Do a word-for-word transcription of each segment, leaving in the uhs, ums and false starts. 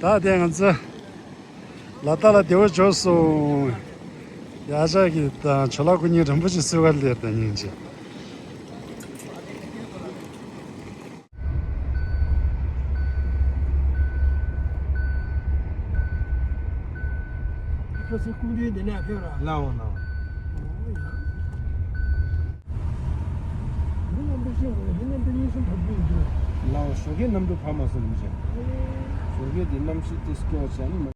ད་དེ་ང་ཚོ་ལ་དྭགས་ལ་བདེ་བོ་འབྱོར་སོང་། ཡ་ཤ་གི་དང་ཇོ་ལགས་ཁོ་གཉིས་རིན་པོ་ཆེ་གསོལ་ག་ལེར་དང་སྙིང་རྗེ། ཁ་སང་སྐུ་མདུན་འདི་ནས་ཕེབས་ར། ལའོ་ལའོ། འདི་རྣམ་པ་ཤེས་དགོས། འདི་རྣམ་པ་གཉིས་གསུམ་བབས་ཀྱི་ཡོད་འདུག་ལའོ། ཞོགས་ཀའི་གནམ་གྲུ་བབས་མ་སོང་རིན་པོ་ཆེ། ཞོགས་ཀའི་འདི་གནམ་གཤིས་ཏིས་སྐྱོ་ཅན། ལའོ།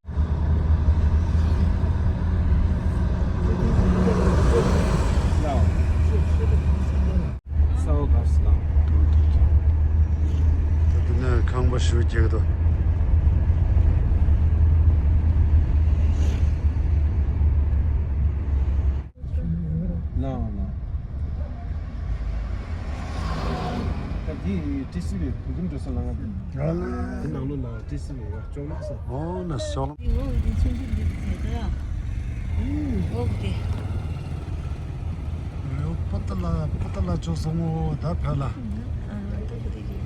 ས་འོག་གར་སི་དང་། ད་དེ་ནས་ཁང་པ་ཞིག་སྐྱེ་གི་འདུག་ལའོ་ལའོ། ད་འདི་ཊི་སི་ཝི་བོད་ཁྱིམ་འགྲོ་ས་ལ་ང་འདི་ནང་ལོགས་ལ་ཊི་སི་ཝི་ཡོད་ཅོག་ལགས་སོ། ཨོ་ན་ཤོག་ལ། འོ་དེ་ཆུང་ཆུང་འདི་ཚོ་ད། ཨོ་དེ། ཡོ་པོ་ཏ་ལ་པོ་ཏ་ལ་ཅོག་སོང་ངོ་ད་བོད་ལ། ཨ་ན་ཏོ་ག་དེ་གི།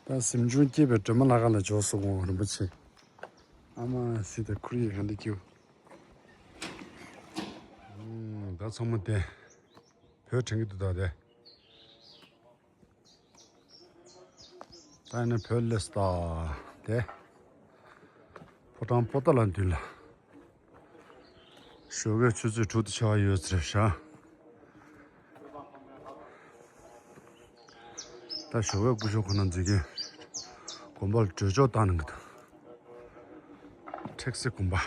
ད་གཟིམ་ཆུང་སྐྱེས་པའི་སྒྲོལ་མ་ལྷ་ཁང་ལ་འབྱོར་སོང་ངོ་རིན་པོ་ཆེ། ཨ་མ་སི་ད་ཁོར་ཡུག་ག་འདྲ་སྐྱིད། ད་ཚང་མ་དེ་བོད་དྲན་གྱི་འདུག་ད་དེ། ད་ནི་བོད་སླེབས་ད་དེ། ཕོ་བྲང་པོ་ཏཱ་ལ་མདུན་ལ། ཞོགས་ཀའི་ཆུ་ཚོད་དྲུག་དང་ཕྱེད་ཀ་ཡོད་ཚད་བཞག་ད་ཞོགས་ཀའི་སྐུ་ཞབས་ཁོ་ན་འཛིན་མཁན་དགོན་པ་ལ་གྲོས་ཆོད་བཏང་གནང་གི་འདུག་ཁྲེག་སེ་དགོན་པ།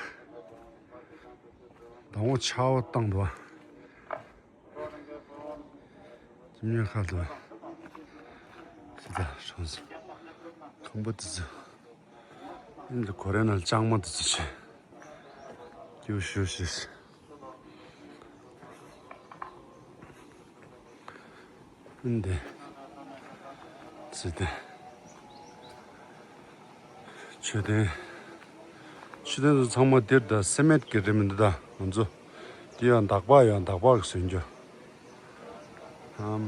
ཟླ་ངོ་ཆར་པ་བཏང་འདུག་ཁྱིམ་ཉལ་ཁ་ལ་ཅི་ད་གྲོང་གསེབ་ཁང་པ་དེ་ཚོ། ཨིན་དུ་གོ་རེ་ན་ལྕང་མ་དེ་ཚོ་ཆེ། སྐྱིད་ཤོས་ཤིག་ཨིན་དེ། ཚེ་དེ། མཆོད་རྟེན། མཆོད་རྟེན་ཚོ་ཚང་མ་འདིར་ད་སེ་མེད་ཀྱི་རེད་མི་འདུག་ད་ང་ཚོ། འདི་ཡང་འདག་པ་ཡང་འདག་པ་གི་བཟོས་རྒྱུ། ཨ་མ།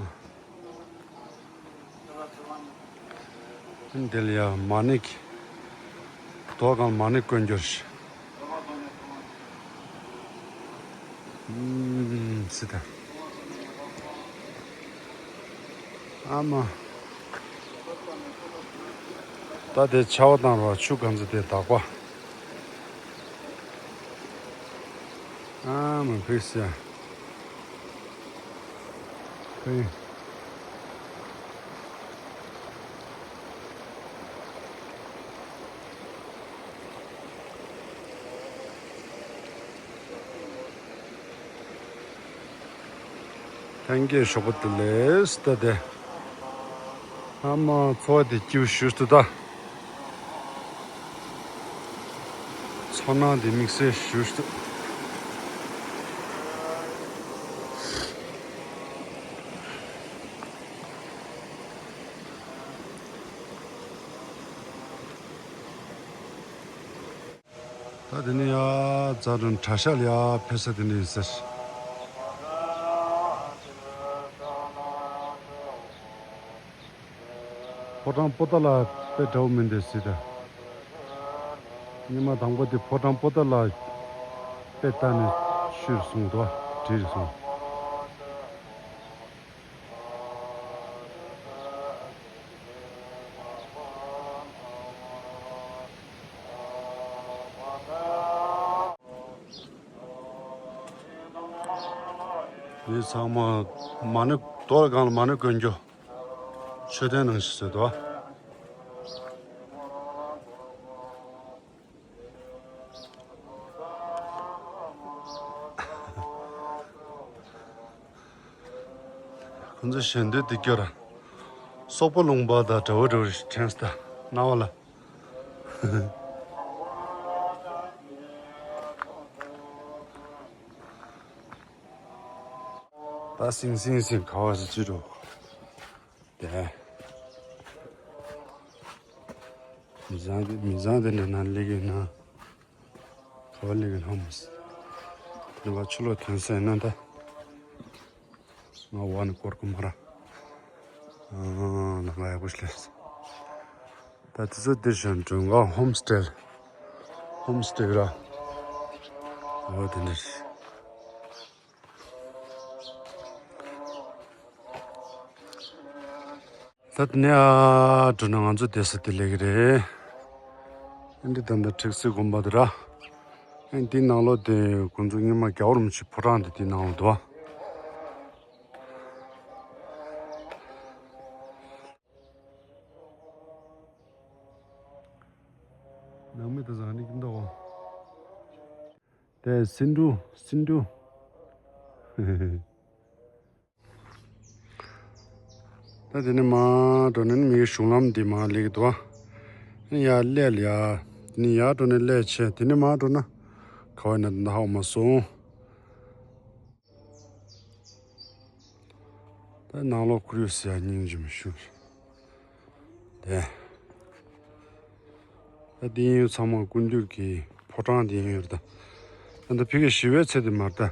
འདི་ལ་ཡང་མ་ཎི་གི། རྡོ་སྒང་མ་ཎི་བསྐོན་རྒྱུ་རེད། ཨུམ་སི་ད། ཨ་མ། ད་དེ་ཆར་པ་བཏང་རོགས་ཆུ་གང་ཚོད་དེ་དག་པ། ཨ་མ་ཕིག་སི་ཡ། ཕིག་ཐན་ཀེ་ཞོགས་པ་དེ་ལས་ད་དེ། ཨ་མ་འཚོ་བ་དེ་སྐྱིད་ཞུ་སྟེ་ད། ཚོར་སྣང་དེ་དམིགས་བསལ་ཞུ་སྟེ། ད་དེ་ནས་ཡ་རྫ་དང་གྲྭ་ཤག་ལ་ཡ་ཕེབས་ས་དེ་འདྲ་ཡིན་ཟེར། ཕོ་བྲང་པོ་ཏཱ་ལ་དཔེ་འདྲ་བོ་མིན་འདུག་ཟེར་ད། ཉི་མ་དང་པོ་དེ་ཕོ་བྲང་པོ་ཏཱ་ལ་དཔེ་ལྟ་ནས་ཤུལ་སོང་དོ་བྲིས་སོང་། འདི་ཚང་མ་མ་ཎི་རྡོ་སྒང་ལ་མ་ཎི་བསྐོན་རྒྱུ། མཆོད་རྟེན་ནང་བཞིན་བཟོས་འདུག་ཁོང་ཚོ་ཞལ་འདོན་འདི་སྐྱོར། སོག་པོ་ལུང་པ་དང་འདྲ་བོ་འདྲ་བོ་ཞིག་དྲན་སོང་ད་སྣང་བ་ལ། ད་སིང་སིང་སིང་ག་བ་ཞིག་ཅི་འགྲོ། དེ། མི་བཟང་དེ་མི་བཟང་དེ་འདྲ་ན་ལེགས་ཡོད་ན། ག་བ་ལེགས་ཡོད་ན་མི་སྲིད། དེ་བ་ཆུ་ལོག་ཐོན་ས་ཡིན་ན་ད། ང་བ་ནི་སྐོར་གི་མ་ར། ཨ་ལ་ང་ཡག་པོ་ཞིག་ལས། ད་དེ་ཚོ་འདིར་བཞིན་དུ་ང་ཧོམ་སྟེ། ཧོམ་སྟེ་ར། འོ་དེ་འདྲ་ཞིག་ད་དེ་ནས་ཨ་འགྲོ་ན་ང་ཚོ་བསྡད་ས་དེ་ལེགས་རེད། ཨ་འདི་ད་ལྟ་ཁྲེག་སེ་དགོན་པ་དེ་ར། ཨ་འདི་ནང་ལོགས་དེ་ཁོང་ཚོ་སྔོན་མ་རྒྱལ་བ་རིན་པོ་ཆེ་ཕོ་བྲང་དེ་དེ་ནང་ལོགས་འདུག་ནང་མི་དེ་ཚོ་ཨ་ནི་ཀིན་ཏོ། དེ་སིན་འབྲུ་སིན་འབྲུ། ད་དེ་ནས་མར་འགྲོ་ནས་མིའི་གཞུང་ལམ་འདི་མར་སླེབས་ཀྱི་འདུག་ཨ་ནི་ཡར་སླེབས་ལ་ཡ། དེ་ནས་ཡར་འགྲོ་ནས་སླེབས་བྱས་དེ་ནས་མར་འགྲོ་ན་ག་བ་ཡིན་ན་ད་ཧ་གོ་མ་སོང་། ད་ནང་ལོགས་ཁོར་ཡུག་ཟེར་ཡ་སྙིང་རྗེ་མི་ཞུ། དེ། ད་འདི་ཡིན་ཚང་མ་ཀུན་འདུས་ཀྱི་ཕོ་བྲང་འདི་ཡིན་ཡོད་རེད་ད། ད་ལྟ་ཕ་གི་ཞི་བའི་ཚེ་འདི་མ་རེད་ད།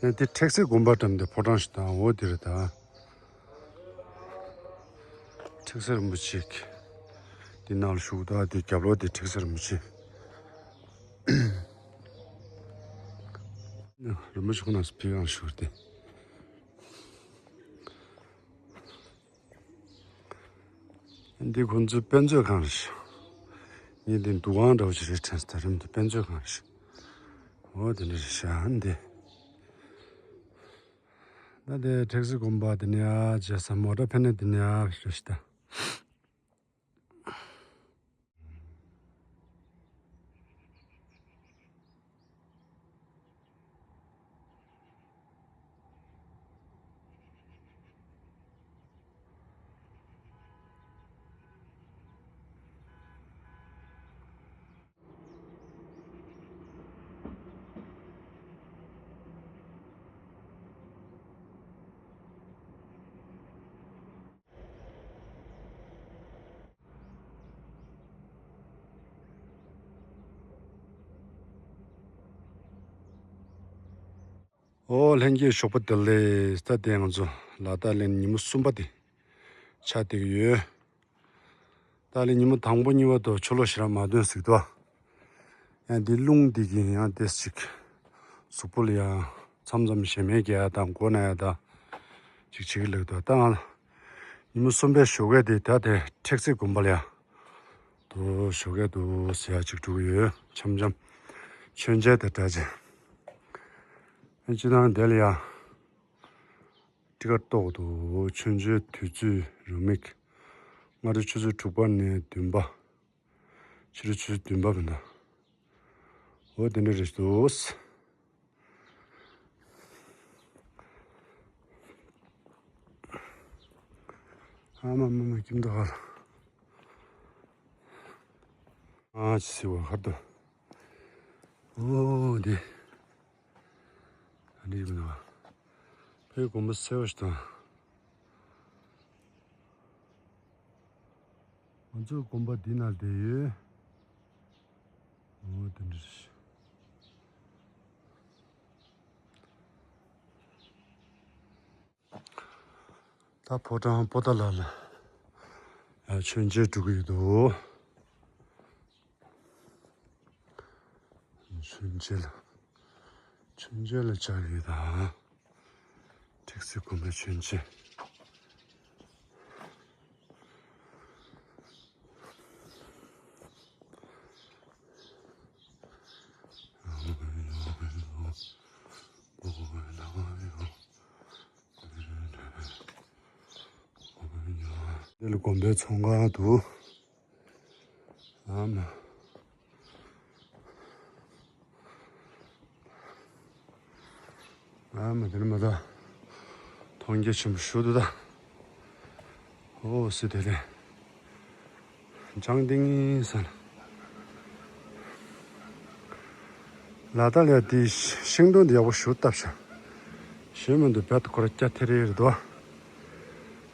ཡང་དེ་ཁྲེག་སེ་དགོན་པ་འགྲམ་དེ་ཕོ་བྲང་ཞིག་དང་འོ་དེ་རེད་ད། ཁྲེག་སེ་རིན་པོ་ཆེ་གི་འདི་ནང་ལ་བཞུགས་ད། དེ་རྒྱབ་ལོགས་དེ་ཁྲེག་སེ་རིན་པོ་ཆེ། རིན་པོ་ཆེ་ཁོ་ན་ཕ་གི་ཡང་བཞུགས་ཏེ། འདི་ཁོང་ཚོའི་དཔེ་མཛོད་ཁང་རེད་ཤག་ངས་འདི་འདུ་ཁང་འདྲ་བོ་ཞིག་རེད་དྲན་སོང་། ད་རིང་འདི་དཔེ་མཛོད་ཁང་རེད་ཤག་འོ་དེ་འདྲ་རེད་ཤག་འདི། ད་དེ་ཁྲེག་སེ་དགོན་པ་འདི་ནས་ཨ་བྱས་ས་མོ་ཊ་ཕན་ནས་འདི་ནས་ཨ་རེད་ཤག་ད། ཨོ་ལྷན་རྒྱས་ཞོགས་པ་བདེ་ལེགས། ད་དེ་ང་ཚོ་ལ་དྭགས་གླིང་ཉིན་མོ་གསུམ་པ་དེ་ཆགས་བསྡད་ཀྱི་ཡོད། ད་ལྟ་ཉིན་མོ་དང་པོ་གཉིས་པ་དུ་ཆུ་ལོག་ཞེ་དྲག་མ་ཐོན་ཟིག་ཏོ། ཡང་འདི་རླུང་འདི་གིས་ཡང་ཏོག་ཙམ་ཅིག་གཟུགས་པོ་ལ་ཡང་མཚམས་མཚམས་ཞེ་མེར་རྒྱག་ཡ་དང་མགོ་ན་ཡ་དང་ཅིག་བྱེད་ཀྱི་ལེགས་འདུག་ད་ང་ཉིན་མོ་གསུམ་པའི་ཞོགས་ཀས་དེ་ད་དེ་ཁྲེག་སེ་དགོན་པ་ལ་ཡ་དུ་ཞོགས་ཀས་དུ་ཟེར་ཡ་ཅིག་འགྲོ་གི་ཡོད། འཆམ་འཆམ་མཆོད་མཇལ་དེ་འདྲ་ཅིག་ཨ་སྤྱིར་བཏང་དེ་ལ་ཡ་ཊི་ཀཊ་གཏོང་དུ་མཆོད་མཇལ་དུས་ཚོད་རེའུ་མིག་སྔ་དྲོ་ཆུ་ཚོད་དྲུག་པ་ནས་བདུན་པ། ཕྱི་དྲོ་ཆུ་ཚོད་བདུན་པ་བར་ན། འོ་དེ་འདྲ་རེད་འདུག་ཨ་མ་མ་མ་ཁྱིམ་དུ་ཧ་ལ། ཨ་ཅི་སི་བ་ཧར་དུ། འོ་དེ། ཨ་འདི་ཡིན་ནོ། ཕའི་དགོན་པ་གསལ་བ་ཞིག་དང་། ང་ཚོའི་དགོན་པ་འདི་ན་བསྡད་ཡོད། འོ་དེ་འདྲ་ཞིག་ད་ཕོ་བྲང་པོ་ཏཱ་ལ་ལ་ཡ་མཆོད་མཇལ་འགྲོ་གི་ཡོད་དོ། མཆོད་མཇལ་ལ། མཆོད་མཇལ་ལ་བཅར་ཡོད་ད། ཁྲེག་སེ་དགོན་པའི་མཆོད་མཇལ། འདི་ལ་དགོན་པའི་ཚོང་ཁང་འདུག་ཨ་མ། ཨ་མ་དེ་ནི་མ་ད། མཐོང་རྒྱ་ཆེན་པོ་ཞུ་འདུག་ད། ཨོ་སི་དེ་ལས། ལྗང་ཏིང་ངེ་ཟེར། ལ་དྭགས་ལ་དེ་ཤིང་སྡོང་དེ་ཡག་པོ་ཞུ་བཏབ་ཤག་ཞེས་མི་འདུག་རྦད་དེ་ཁོ་ར་སྐྱ་ཐེ་རེ་རེད་དོ།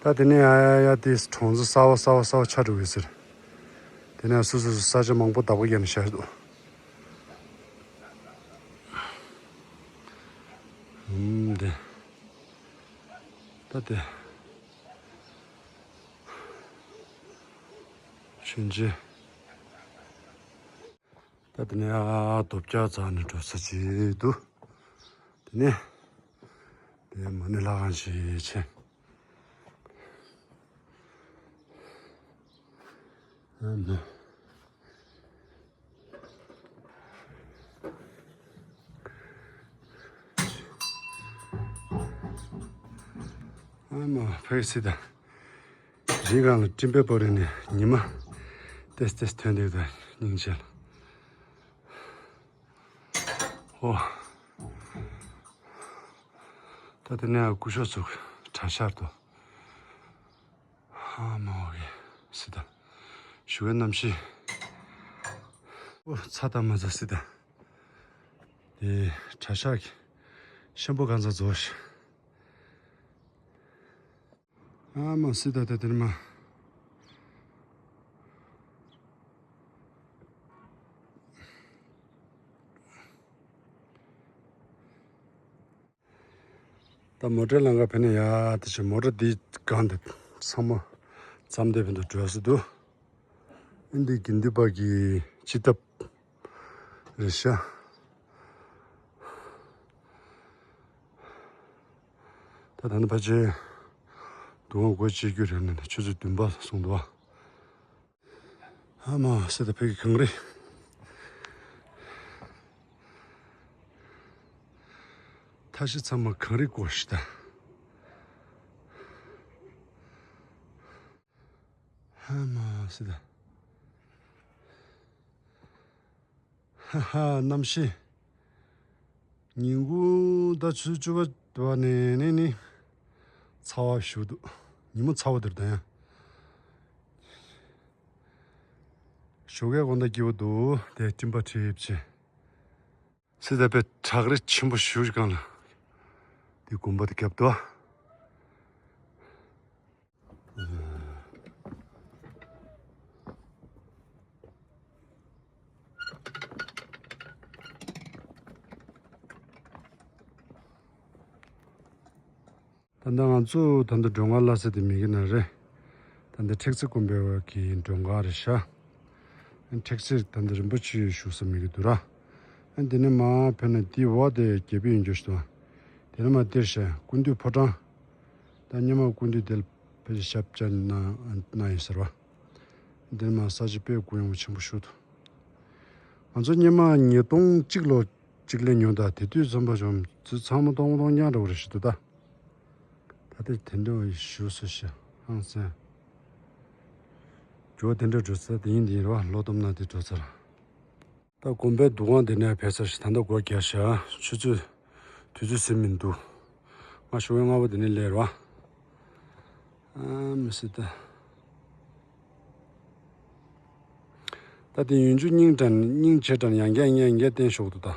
ད་དེ་ནས་ཡ་ཡ་ཡ་དེ་གྲོང་ཚོ་གསར་བ་གསར་བ་གསར་བ་ཆགས་འགྲོ་གི་ཟེར། དེ་ནས་སོ་སོ་སོ་ས་ཆ་མང་པོ་བདག་པོ་བརྒྱབ་ནས་བཞག་འདུག་ཨུམ་དེ། ད་དེ། ཆུན་ཆེ། ད་དེ་ནས་ཨ་རྡོ་བཀྱག་འཛེགས་ནས་འགྲོ་ས་ཅིག་འདུག་དེ་ནས། དེ་མ་ཎི་ལྷ་ཁང་ཞིག་ཕྱིན། ཨ་ནི། ཨ་མ་ཕ་གི་སི་ད། རི་སྒང་ལ་སྤྲིན་པའི་ཕ་རི་ནས་ཉི་མ་ཏེས་ཏེས་ཐོན་བསྡད་ད། སྙིང་རྗེ་ལ། ཨོ། ད་དེ་ནས་སྐུ་ཞབས་ཚོ་གྲྭ་ཤག་ཏུ། ཧ་མ་འོ་གི་སི་ད། ཞུ་བའི་གནམ་གཤིས། ཨོ་ཚ་ད་མ་ཚ་སི་ད། དེ་གྲྭ་ཤག་གི་ཤམ་བུ་གང་ཚ་རྫོགས་ཤག་ཨ་མ་སི་ད་ད་དེར་མ། ད་མོ་ཊའི་ལམ་ཁ་ཕེབས་ནས་ཡ་དེ་ཆེ་མོ་ཊ་འདི་གང་དེ་ཚང་མ་ཙམ་དེ་བེད་དུ་འགྲོ་སྲིད་དུ། ཨིན་འདི་དགེ་འདུན་པ་གི་སྤྱི་ཐབ་རེད་ཤག་ད་ད་ནི་ཕལ་ཆེར་འདུ་ཁང་སྒོ་ཕྱེ་རྒྱུ་རེད་ནས་ཆུ་ཚོད་བདུན་པ་སོང་འདུག་ཨ། ཨ་མ་སི་ད་ཕ་གི་གངས་རི། མཐའ་བཞི་ཚང་མ་གངས་རི་བསྐོར་ཤག་ད། ཨ་མ་སི་ད། ཧ་ཧ་གནམ་གཤིས། ཉིན་གུང་ད་ཆུ་ཚོད་བཅུ་པ་བ་ནས་ནས་ནི། ཚ་བ་ཞུ་འདུག་ཉིན་མོ་ཚ་བ་འདིར་ད་ཡང་། ཞོགས་ཀའི་དགོང་དག་སྐྱིད་པོ་འདུག་དེ་སྤྲིན་པ་འཁྲིགས་བྱས། སི་ད་པའི་བྲག་རི་ཆེན་པོ་ཞུ་གང་ལ། དེ་དགོན་པ་དེ་རྒྱབ་ཏུ། ད་ལྟ་ང་ཚོ་ད་ལྟ་མགྲོན་ཁང་གླ་ས་དེ་མི་གི་ན་རེད། ད་ལྟ་ཁྲེག་ཚི་དགོན་པའི་གི་མགྲོན་ཁང་རེད་ཤག་ཁྲེག་ཚི་ད་ལྟ་རིན་པོ་ཆེ་བཞུགས་ས་མི་གི་འདུག་ར། དེ་ནས་མ་ཕེབས་ན་དེ་འོག་དེ་རྒྱལ་པོ་ཡིན་རྒྱུ་ཞིག་འདུག་དེ་ནས་མ་དེར་ཤག་ཀུན་འདུས་ཕོ་བྲང་། ད་སྔོན་མ་ཀུན་འདུས་དེ་ལ་ཕེབས་ཞབས་བཅགས་གནང་གནང་ཡིན་ཟེར་བ། འདིར་མ་ས་ཆ་དཔེ་གུ་ཡངས་པོ་ཆེན་པོ་ཞིག་འདུག་ང་ཚོ་སྔོན་མ་ཉིས་སྟོང་གཅིག་ལོ་གཅིག་ལས་ཉོ་ད་དེ་དུས་ཙམ་པ་བྱུང་ཚུལ་ཚང་མ་སྟོང་སྟོང་རྐྱང་འདྲ་བོ་རེ་ཞིག་འདུག་ད། ད་ལྟ་དེ་འདྲ་བ་ཞུ་སུ་ཞིག་ཧང་སང་། ཇོ་དེ་འདྲ་འགྲོ་ས་དེ་ཡིན་དེ་ཡིན་ར་བ་ལོ་སྟོང་ན་དེ་འགྲོ་ཚར། ད་དགོན་པའི་འདུ་ཁང་དེ་ནས་ཕེབས་ས་ཞིག་ད་ལྟ་སྒོ་རྒྱག་ཤག་ཆུ་ཚོད་དུས་ཚོད་ཟིན་མི་འདུག་ང་ཞོགས་པའི་སྔ་པོ་དེ་ནས་སླེབས་ར་བ། ཨ་མི་སྲིད་ད། ད་དེ་ཡུན་ཆུ་སྙིང་དྲན་སྙིང་རྗེ་དྲན་ཡང་བསྐྱར་ཡང་བསྐྱར་བསྟན་ཞོག་ཏུ་ད།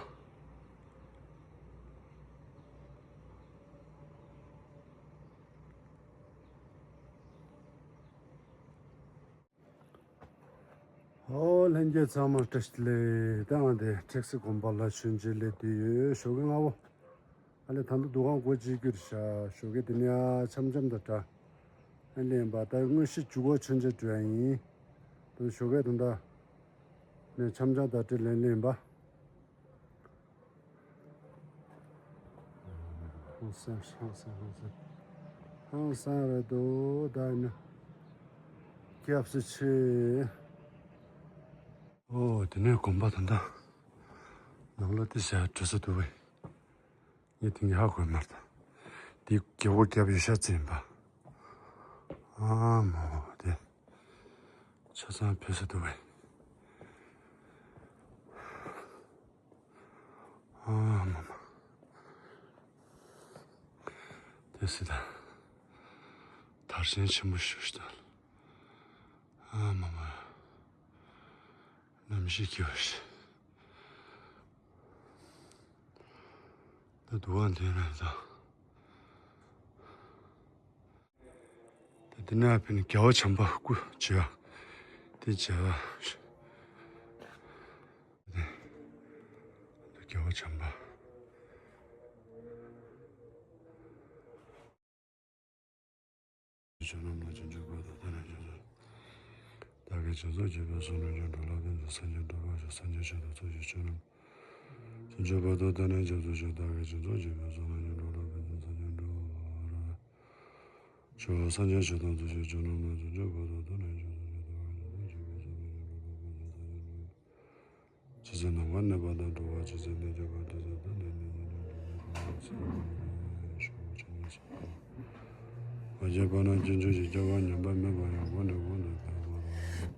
ཨོ་ལྷན་རྒྱས་ཚང་མ་བཀྲ་ཤིས་བདེ་ལེགས། ད་ང་དེ་ཁྲེག་སི་དགོན་པ་ལ་མཆོད་མཇལ་སླེབས་བསྡད་ཡོད། ཞོགས་ཀའི་སྔ་པོ། ཨ་ལས་ད་ལྟ་འདུ་ཁང་སྒོ་ཕྱེ་རྒྱུ་རེད་ཤག་ཞོགས་ཀའི་དེ་ནས་ཨ་འཆམ་འཆམ་དང་འདྲ། ཨ་ལས་ཡིན་པ་ད་དངོས་གཞི་ཇུ་གོ་མཆོད་མཇལ་འགྲོ་ཡ་ཡིན། ད་ཞོགས་ཀའི་ད་ལྟ་ནས་འཆམ་འཆམ་དང་འདྲ་ལེན་ལེན་ཡིན་པ། ཧང་སང་ཧང་སང་ཧང་སང་། ཧང་སང་རེད་འདུག་ད་ནི་སྐྱབས་སུ་མཆི། ཨོ་དེ་ནས་དགོན་པ་ད་ལྟ་ནང་ལ་དེ་ཟ་འགྲོ་ས་འདུག་བས། ངས་དེང་གི་ཧ་གོ་མ་རེད། དེ་རྒྱལ་པོ་རྒྱབ་ཡོད་ཤག་ཙམ་ཡིན་པ། ཨ་མོ་དེ་ཆ་ཚང་ཕེབས་ས་འདུག་བས། ཨ་མ་མ། དེ་སྲིད་ད། དར་ཆེན་ཆེན་པོ་ཞིག་ཞིག་ད། ཨ་མ་མ། གནམ་གཤིས་སྐྱིད་པོ་ཞིག་ད་དུ་བ་འདི་ན་ད། ད་འདི་ན་ཕན་རྒྱལ་བ་བྱམས་པ་སྐུ་བྱེ་བ། དེ་བྱེ་བ། རྒྱལ་བ་བྱམས་པ། བྱོན་རྣམས་ལ་བྱང་ཆུབ་བར་དུ་བདག་ནི་སྐྱབས་སུ། བདག་གིས་སྦྱིན་སོགས་བགྱིས་པའི་བསོད་ནམས་ཀྱིས། འགྲོ་ལ་ཕན་ཕྱིར་སངས་རྒྱས་འགྲུབ་པར་ཤོག་སངས་རྒྱས་ཆོས་དང་ཚོགས་ཀྱི་མཆོག་རྣམས། བྱང་ཆུབ་བར་དུ་བདག་ནི་སྐྱབས་སུ་མཆི། བདག་གིས་སྦྱིན་སོགས་བགྱིས་པའི་བསོད་ནམས་ཀྱིས། འགྲོ་ལ་ཕན་ཕྱིར་སངས་རྒྱས་འགྲུབ་པར་ཤོག་སངས་རྒྱས་ཆོས་དང་ཚོགས་ཀྱི་མཆོག་རྣམས་ལ། བྱང་ཆུབ་བར་དུ་བདག་ནི་སྐྱབས་སུ་མཆི། བདག་གིས་སྦྱིན་སོགས་བགྱིས་པའི་བསོད་ནམས་ཀྱིས། འགྲོ་ལ་ཕན་ཕྱིར་སངས་རྒྱས་འགྲུབ་པར་ཤོག་ཇི་སྲིད་ནམ་མཁའ་གནས་པ་དང་། འགྲོ་བ་ཇི་སྲིད་གནས་གྱུར་པ། དེ་སྲིད་བདག་ནི་གནས་ནས་འགྲོ་བའི་དོན་དུ། ཚེ་རབས་ནམ་མཁའ་ཡང་ཤོག་ཇི་སྙེད་སུ་མ་སྐྱེས་པ་རྣམས་སྐྱེ་གྱུར་ཅིག་སྐྱེ་བ་ཉམས་པ་མེད་པ་ཡང་། གོང་ནས་གོང་དུ་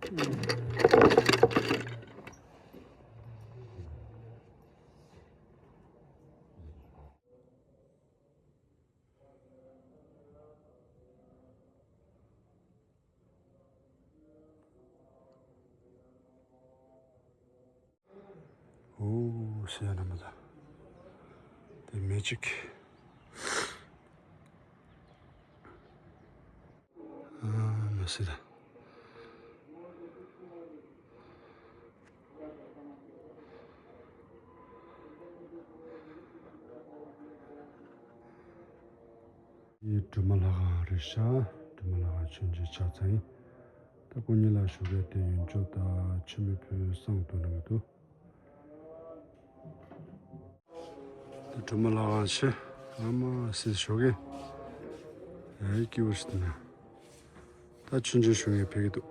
འཕེལ་བར། ཨོ་ཟེར་ཡ་ན་མ་ད། དེ་མེ་ཅིག་ཨ་མ་སི་ད། འདི་སྒྲོལ་མ་ལྷ་ཁང་རེད་ཤག་སྒྲོལ་མ་ལྷ་ཁང་མཆོད་མཇལ་ཕྱག་འཚལ་ཡིན། ད་སྐུ་ཉིད་ལ་ཞུ་གི་དེ་ཡོན་ཆབ་དང་མཆོད་མེ་ཕུལ་བསང་བཏང་གནང་གི་འདུག་ད་སྒྲོལ་མ་ལྷ་ཁང་ཆེ་ཨ་མ་སི་ཞོགས་ཀས་ཨེ་སྐྱིད་པོ་ཞིག་འདུག་ད་མཆོད་མཇལ་ཞུ་མཁན་ཕེབས་ཀྱི་འདུག་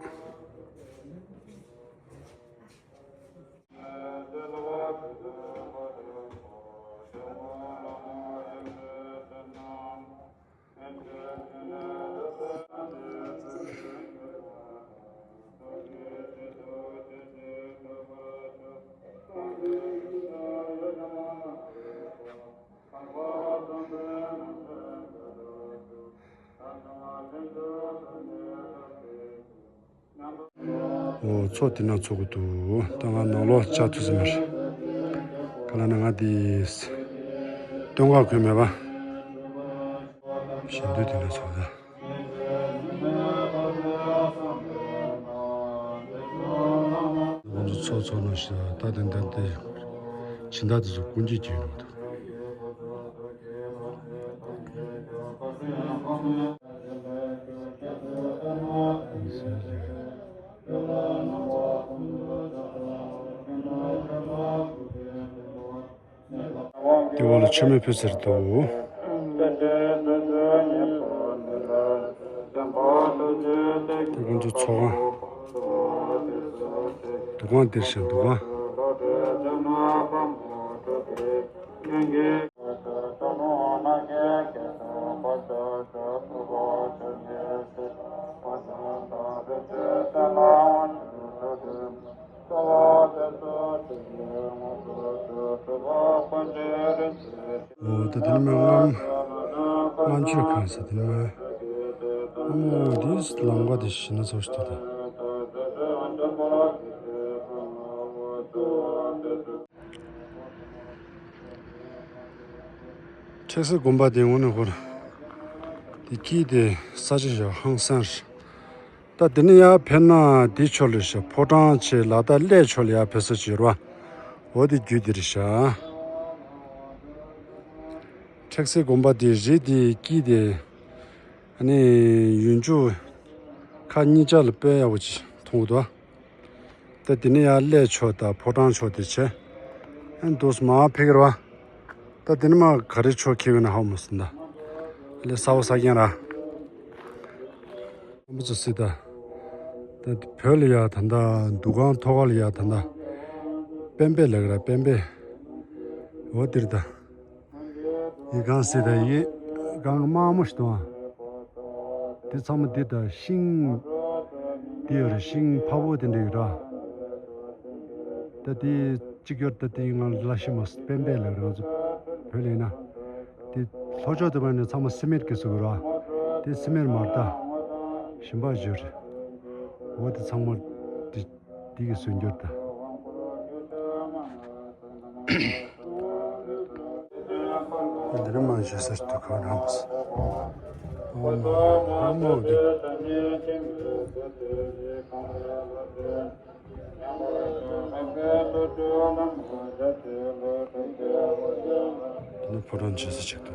ཨོ་ཚོགས་དེ་ན་ཚོགས་ཀྱི་འདུག་ད་ང་ནང་ལོགས་བཅར་ཐུབ་ས་མ་རེད། ག་ལ་ན་ང་དེ་སྟོན་ཁ་གོན་མེད་པ། ཞལ་འདོན་དེ་ན་ཚོགས་ད། ང་ཚོ་ཚོགས་ཚོགས་ནང་བཞིན་ད་དེ་འདྲ་དེ་སྦྱིན་བདག་དེ་ཚོ་སྐུ་འགྱེད་ཀྱི་ཡོད་འདུག་དེ་བ་ལ་མཆོད་མེ་ཕུལ་ཟེར་འདུག་དེ་ཁོང་ཚོ་ཚོགས་ཁང་འདུ་ཁང་འདིར་བཞག་འདུ་ཁང་། འོ་ད་དེ་ནི་མ་ལྔ་ལྔ་མཆོད་ཁང་ཟེར་དེ་ནི་མ། ཨ་མོ་འདིས་ལམ་ཁ་དེ་ཤི་ན་ཚོགས་ཤི་ཐོག་ད། ཁྲེགས་སེ་དགོན་པ་དེ་ངོ་ནས་ཧོར། དེ་དཀྱིལ་དེ་ས་ཆ་ཞིག་ཧང་སང་རེད། ད་དེ་ནས་ཡར་ཕེབས་ན་དེ་ཕྱོགས་ལ་ཤག་ཕོ་བྲང་ཆེ་ལ་ད་གླེ་ཕྱོགས་ལ་ཡར་ཕེབས་ས་ཅིག་ཡོད་རེད་བ། འོ་དེ་རྒྱུད་དེ་རེད་ཤག་ཁྲེགས་སེ་དགོན་པ་དེ་རི་དེ་དཀྱིལ་དེ། ཨ་ནི་ཡུལ་ཆུ་ཁ་གཉིས་ཆ་ལ་དཔེ་ཡག་པོ་ཅིག་མཐོང་གི་འདུག་ད་དེ་ནས་ཡར་གླེ་ཕྱོགས་དང་ཕོ་བྲང་ཕྱོགས་དེ་བྱས། ཨ་ནི་འདུག་སེ་མར་ཕེབས་ཀྱི་རེད་བ། ད་དེ་ནས་མར་ག་རེ་ཕྱོགས་འཁེལ་ཡོད་ན་ཧ་གོ་མ་སོང་ད། ལས་ས་འོག་ས་རྐྱང་ར། ཨ་མ་ཚོ་སྲིད་ད། ད་བོད་ལ་ཡ་ད་ལྟ་འདུ་ཁང་ཐོག་ཁ་ལ་ཡ་ད་ལྟ། པེན་པེ་ལབ་ཀྱི་ར་པེན་པེ། འོ་དེ་རེད་ད། ཡི་གང་སྲིད་ད་ཡི་གང་དམར་མོ་ཞིག་འདུག་ཨ། དེ་ཚང་མ་འདི་ད་ཤིང་། འདི་ཡོད་རེད་ཤིང་ཕ་བོ་དེ་འདྲ་ཡོད་ར། ད་དེ་གཅིག་ཡོད་ད་དེ་ང་ལ་ཤི་མ་པེན་པེ་ལབ་རེད་ང་ཚོ་བོད་ལ་ཡིན་ན། དེ་ལྷོ་ཕྱོགས་དེ་བ་ནས་ཚང་མ་སི་མེད་ཀྱི་བཟོ་གི་ར། དེ་སི་མེད་མ་རེད་ད། ཞིམ་པ་བརྗོད་རེད། འོ་དེ་ཚང་མ་དེ་དེ་གི་བཟོ་འགྱུར་ད། འདི་རེད་མ་ཞེས་ཟེར་དུ་ཁ་རང་། ཨོ་མ་ཨོ་མ་འོ་དེ། དེ་ནི་ཕོ་བྲང་ཆེ་ས་ཆེ་ཏོ།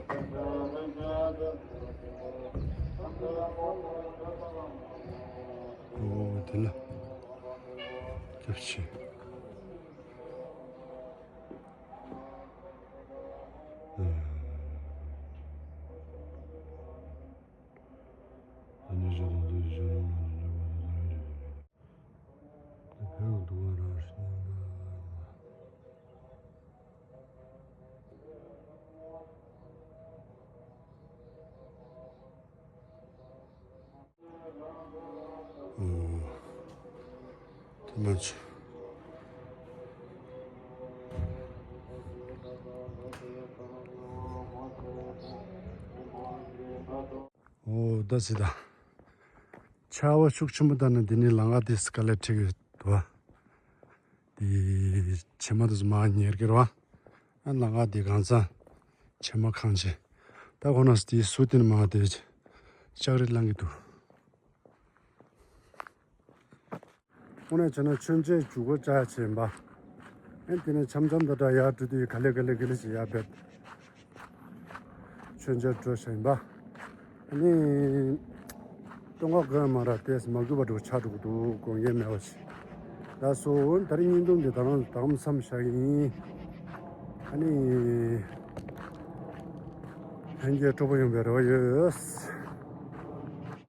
དེ་ལ་སྐྱབས་ཆེ། ཨོ། དེ་མ་ཆེ། ཨོ་ད་སི་ད། ཆར་པ་ཤུགས་ཆེན་པོ་བཏང་ནས་འདི་ནས་ལམ་ཁ་དེ་སི་ཀ་ལེ་ཁྲིད་ཀྱི་འདུག་བ། དེ་བྱེ་མ་དེ་ཚོ་མར་ཉལ་གྱི་རེད་བ། ཨ་ལམ་ཁ་དེ་གང་ཚང་བྱེ་མ་གང་ཆེ། ད་ཁོ་ན་དེ་སུ་དེ་ནས་མར་དེ་ལྕགས་རི་བསླང་གི་འདུག་དངོས་གནས་བྱས་ན་མཆོད་མཇལ་མཇུག་གུ་བཅར་བྱས་ཡིན་པ། ཨེ་དེ་ནས་འཆམ་འཆམ་དང་འདྲ་ཡར་འགྲོ་དུས་ག་ལེ་ག་ལེ་ག་ལེ་ཞིག་ཡར་བབས། མཆོད་མཇལ་འགྲོ་བྱས་ཡིན་པ། ཨ་ནི། སྟོན་ཁ་དགོས་མ་ར་ཏེས་མ་གུས་པ་འགྲོ་ཆགས་འགྲོ་གི་འདུག་དགོངས་འགལ་མེད་པ་ཞིག་ལགས་སོ། ད་རིང་བརྙན་ཐུང་འདི་ད་རང་དང་མཚམས་བཞག་གི་ཡིན། ཨ་ནི། ལྷན་རྒྱས་སྤྲོ་པོ་ཡོང་བའི་རེ་བ་ཡོད།